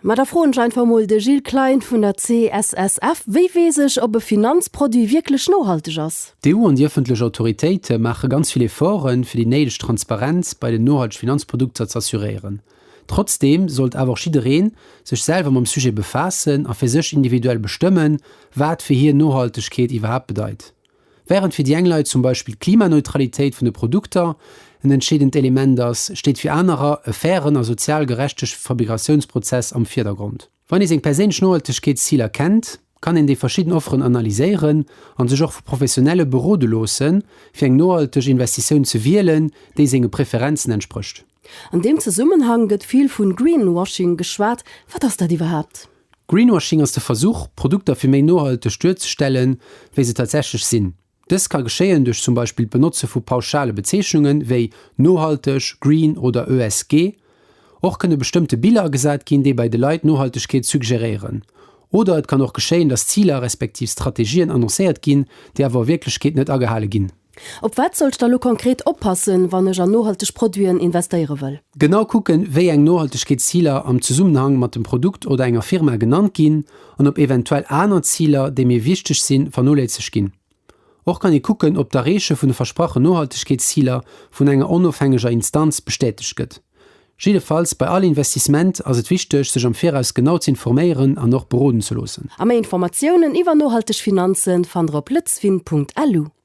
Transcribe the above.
Ma da froen ech einfach mol de Gilles Klein vun der CSSF, Wéi weess ech, ob e Finanzproduit wierklech nohalteg ass? D'EU an déi ëffentlech Autoritéite maache ganz vill Efforten, fir déi néideg Transparenz bei den nohaltege Finanzprodukter z'assuréieren. Trotzdeem sollt awer och jidderee sech selwer mam Sujet befaassen a fir sech individuell bestëmmen, wat fir hien Nohaltegkeet iwwerhaapt bedeit. Wärend fir déi eng Leit zum Beispill d'Klimaneutralitéit vun de Produkter en entscheedend Element ass, steet fir anerer e fairen a sozial gerechteg Fabrikatiounsprozess am Virdergrond. Wann ee seng perséinlech Nohaltegkeetsziler kennt, kann een déi verschidden Offeren analyséieren an sech och vu Professionelle berode loossen, fir eng nohalteg Investitioun ze wielen, déi senge Preferenzen entsprécht. An deem Zesummenhang gëtt vill vun Greenwashing geschwat. Wat ass dat iwwerhaapt? Greenwashing ass de Versuch, Produkter fir méi nohalteg duerzestellen, wéi se tatsächlech sinn. Dëst ka geschéien duerch zum Beispill d'Benotze vu pauschale Bezeechnunge wéi nohalteg, green oder ESG. Och kënne bestëmmte Biller agesat ginn, déi bei de Leit Nohaltegkeet suggeréieren. Oder et kann och geschéien, dass Ziler respektiv Strategien annoncéiert ginn, déi awer a Wierklechkeet net agehale ginn. Op wat soll ech da lo konkret oppassen, wann ech an nohalteg Produiten investéiere wëll? Genau kucken, wéi eng Nohaltegkeetsziler am Zesummenhang mat dem Produkt oder enger Firma genannt ginn an ob eventuell aner Ziler, déi méi wichteg sinn, vernoléissegt ginn. Och kann ee kucken, ob d'Erreeche vun de versprachen Nohaltegkeetsziler vun enger onofhängeger Instanz bestätegt gëtt. Jiddefalls, bei all Investissement ass et wichteg, sech am Viraus genau ze informéieren an och beroden ze loossen. A méi Informatiounen iwwer nohalteg Finanzen fannt der op lëtzfin.lu.